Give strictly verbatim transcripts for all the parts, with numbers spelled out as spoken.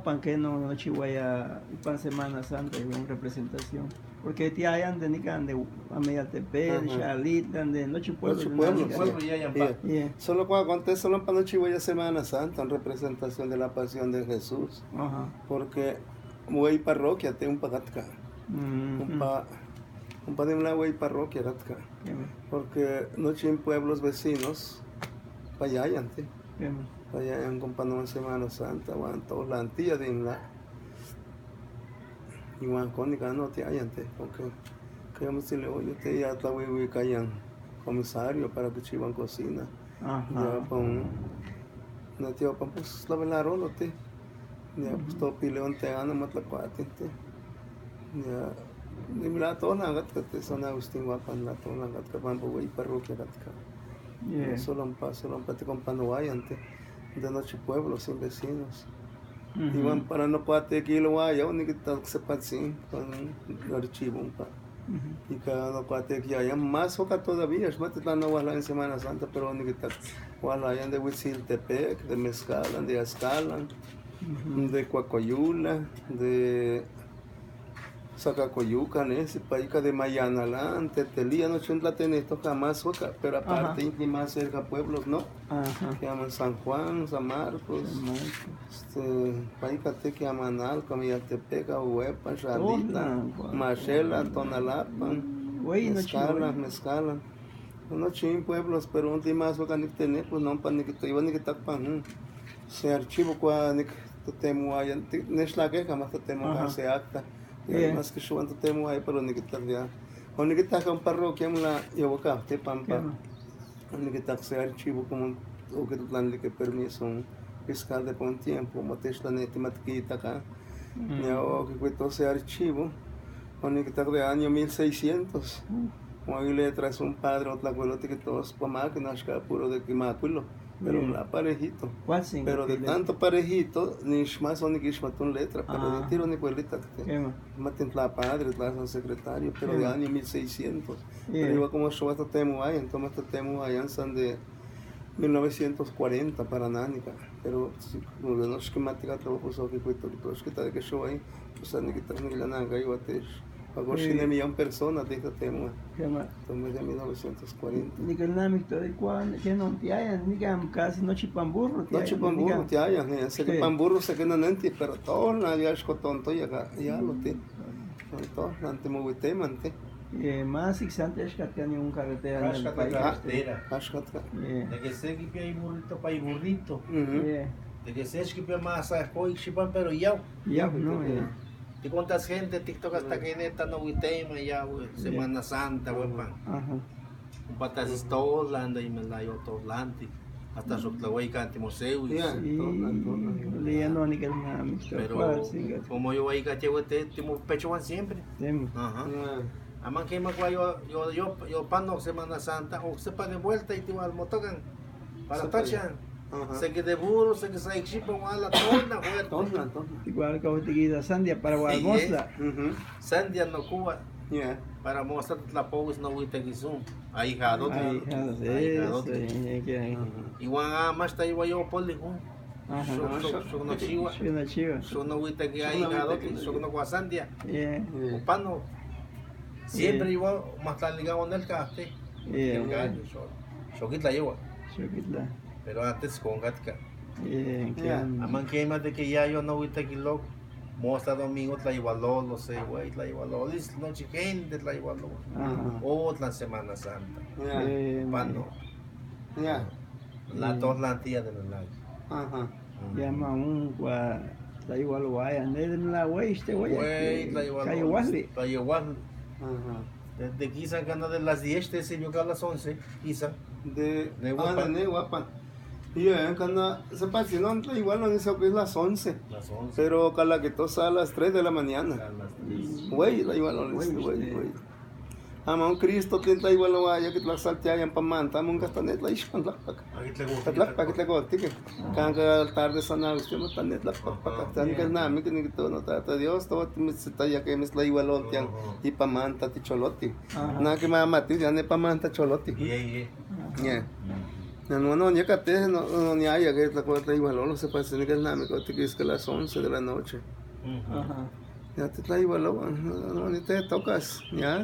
pan que no, nochi guaya, pan Semana Santa, y una representación. Porque ti ayan de nican de Ameyaltepec, de Xalitlan, de nochi pueblo. Nochi pueblo, sí. Pueblo, ya, ya, pa. Yeah. Solo cuando conté, solo para nochi guaya Semana Santa, una representación de la pasión de Jesús. Ajá. Porque guay parroquia te un pagatka. Mm, un pa, un pa de una guay parroquia ratka. Yeah. Porque nochi en pueblos vecinos, pa allá, antes. Kema. Allá en compa no Semana Santa, wan tolan tia dimla. Iwan konika no ti ayan te, porque kema si le oyo te ya tlawiwi kayan comisario para que chivan cocina. Ajá. Ya pon, no te opan pues la vela rolo te. Ya pues topi león te ana matlacuate te. Ya, dimla tolan gatka te San Agustín guapan la tolan gatka, pan pa guay parroquia gatka. Yeah. Solo un pa, solo un pa te compa no ayan te. De nochi pueblos sin vecinos. Ujú. Iwan para no cuate que lo vaya, o ni que tal que sepa sin, con archivo un pa. Ujú. Y cada no cuate que haya más oca todavía, es más te no guala en Semana Santa, pero ni que tal guala de Huitziltepec, de Mezcala, de Azcala, ujú, de Coacoyula, de Sacacoyuca, ne, si paika de Mayanalan, Tetelía, no chun la tene toca más oca, pero aparte, ajá, y más cerca pueblos, ¿no? Ajá. Que llaman San Juan, San Marcos, San Marcos, este, paika te que llaman Alca, Meyaltepec, Huepa, Xalitlan, Tonalpan, Machela, Tonalapan, güey, no Mezcala, chingón. Mezcala. No chin pueblos, pero un más oca ni tener, pues no, pa ni que te iba ni que tapan, hmm. Se archivo cua ni que te temo allá, ni es la queja, más te temo, ajá, se acta. Yeah. Más que suban te temo ahí, pero ni que tal ya. O ni que taca un parroquia, la yo acá, te pampa. Yeah. Ni que taca se archivo como o que te plan de que permiso un fiscal de buen tiempo, matesta ne te matquita acá. Mm. Ya o que cuento se archivo, o ni que taca de año mil seiscientos. Mm. O ahí le traes un padre, otra abuelo, te que todos pa máquina, es que puro de que me acuerdo. Pero, yeah, la parejito. ¿Cuál sí? Pero de tanto parejito, ni más o ni que un letra, pero de, ah, tiro ni cuelita que te. Quema. Matin la padre, la secretario, pero de, quema, año mil seiscientos. Yeah. Pero igual como yo hasta temo ahí, entonces hasta temo allá en San de mil novecientos cuarenta para Nánica. Pero si, como de noche que matica todo, pues, o que cuento, pero es que tal que yo ahí, pues, ni que tal ni la nanga, igual te. Pago, sí, cine millón personas, dijo Temo. Quema. Entonces, de mil novecientos cuarenta. Ni que nada, mi historia, cuando, que no te hayan, ni que casi no chipan burro, no chipan burro, te hayan, eh, sé que pan burro, sé que no nenti, pero todo la había escotón, todo ya, ya lo te. Todo, la te muy temante. Eh, más exante es que tenía un carretera en el país. Carretera. Ah, carretera. Eh. De que sé que hay burrito, pa' hay burrito. Ujú. Eh. De que sé que más a hoy chipan, pero ya. Ya, no, eh. Ti contas gente, TikTok hasta que neta no we tema ya, we, Semana Santa, we pan. Ajá. Un patas es Tolanda y me la yo Tolandi. Hasta su clavo y canti museo y. Ya, sí, Tolanda, Tolanda. Leyendo ni que nada, mi. Pero como yo voy a caché, we te, timo pecho van siempre. Timo. Ajá. Ya. Aman que me yo, yo, yo, yo pando Semana Santa, o sepa de vuelta y te va al motocan. Para sepa ya. Tachan. Ajá. Se que de burro, se que se equipa, wala, tona, huerta. Tona, tona. Igual que ahorita aquí la sandia para, sí, guardar, eh. Ujú. Sandia no cuba. Yeah. Para mostrar la pose no huita que son. Ahijado. Ahijado, ahijado, eso, eh, que hay. Ajá. Igual, ah, más está igual yo, poli, ¿no? Ajá. Son, son, son no chiva. Son no chiva. Son no huita que hay, ahijado, son no cuba sandia. Yeah. Yeah. Pano. Siempre, yeah, igual, más está ligado en el café. Yeah. El gallo, so, so quita lleva. So quita. Pero antes con gatka. Yeah, yeah. Aman que más de que ya yo no huita que lo. Mostra domingo la igualó, lo sé, güey, la igualó. Lis noche gente la igualó. Ajá. Otra Semana Santa. Yeah. Eh, pano. Yeah. La, mm, dos la tía de la. Ajá. Mm. Llama un gua-, la igualó, vaya, ne de la güey, este güey. Güey, la igualó. La igualó. Ajá. De, de quizá gana de las diez, te sirvió que a las once, quizá. De, de guapa. Ah, de guapa. Y yo, en cuando se pasinó, igual no dice que es las once. Las once. Pero ojalá que todo sea a las tres de la mañana. A las tres. Güey, la igual no dice, güey, güey. Ama un Cristo tiene la igual no vaya que la saltea en pamanta, ama un castanet la ishpan la paca. Aquí te gusta. La paca te gusta, que. Canca tarde sana, usted no está net la paca. Tan que nada, mi que ni todo no trata Dios, todo me se está ya que me es la igual no tiene. Ajá. Y pamanta ti choloti. Ajá. Nada que me ama ti, ya ne pamanta choloti. Yeah, yeah. Yeah. Mm. No, no, no, ya kate, no, no, ni haya, ke tla, tla igual, no se puede tener que nada, me corte que es que las once de la noche. Ajá. Ya te tla igual, no, no, no, ni te tocas, ya.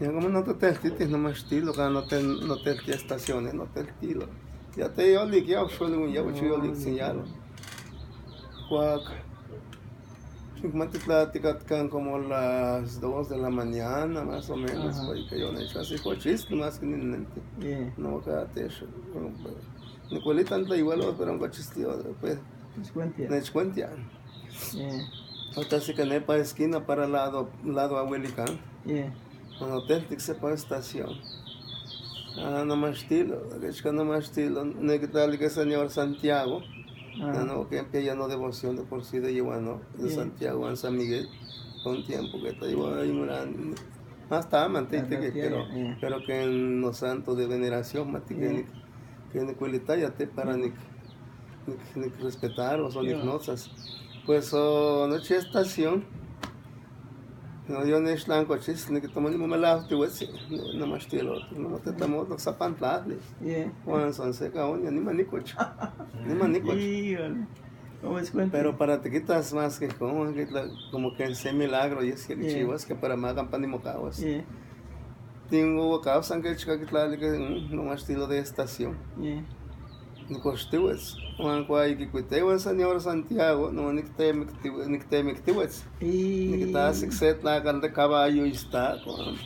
Ya como no te teltitis, no más estilo, que no te, no te estaciones, no te estilo. Ya te yo li, ya, yo li, ya, yo li, señalo. Cuac. Como te platicatcan como las dos de la mañana, más o menos, ajá, porque yo no he hecho así, fue chiste, más que ni mente. Yeah. No, quédate eso. Ni cuelita, no te igual, pero un chiste, pues. Ni cuenta. Yeah. Ahorita sí que nepa esquina para lado, lado Ahuelicán. Yeah. Cuando te sepa estación. Ah, no más estilo, que chica no más estilo. Ne que tal que señor Santiago. Ah. No, no, que empieza no devoción de por sí de llevar, ¿no? De, yeah, Santiago a San Miguel. Con tiempo que te llevo ahí, mira, hasta aman, te, te, pero, yeah, pero que en los santos de veneración, más que, yeah, ni, que ni cuelita ya te para, yeah, ni, ni, ni respetar, o son, yeah, ignosas. Pues, oh, noche estación. No, yo ni shlanco chis, ni que tomo ni me la ti wetsi, no más ti el otro, no te tamo, no sapan tla. Yeah. Cuando son seca, oña, ni manicoch. Ni manicoch. Híjole. ¿Cómo es cuenta? Pero para te quitas más que como, que la, como que ese milagro, y es que, yeah, chivas, que para más campan ni mocaguas. Yeah. Tengo causa que chica que tla, que, mm, no más estilo de estación. Yeah. Nikoxtiwetz, uan cua iquicuiteua señor Santiago, no nictemictiwetz. Niquitasic se tlacal de caballo istac,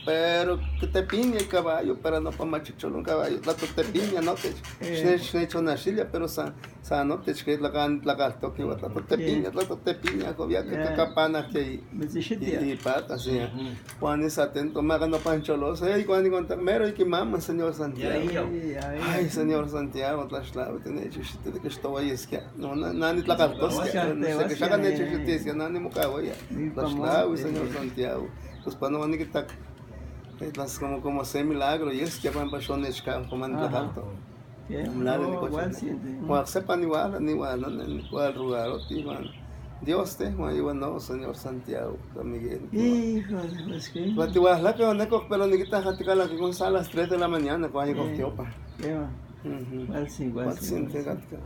pero quitepinia icaballo, pero no pa machicholo un caballo, tlato tepinia notech. Xnech, xnechonahxilia, pero sa, sa notech que tlacan, tlacaltoquiua, tlato tepinia, tlato tepinia, covia que capanah que i, i patas, ya. Uan ni satento, maca nopancholos, eh, cuando conta, mero iquimama, señor Santiago. Ay, señor Santiago, tlaxtlaui, tinechixiti de que estoy, es que no, no, no, ni tlacaltosquia, no sé que xaca nechixiti, es que no, ni mocahueya. Tlaxtlaui, señor Santiago. Pues cuando van a quitar, eh, las como, como se milagro, y es que van para shonechca, como ni tlacalto. Mlali nicoche. Cuac sepa niuala, niuala, nicual rugaroti, Juan. Dios te, Juan, iuan no, señor Santiago, San Miguel. Híjole, pues que. Cuac tiualaca, necoc, pero niquita, jaticalac, con a las tres de la mañana, cuac icoc tiopa. Cual sí, cual sí, cual sí.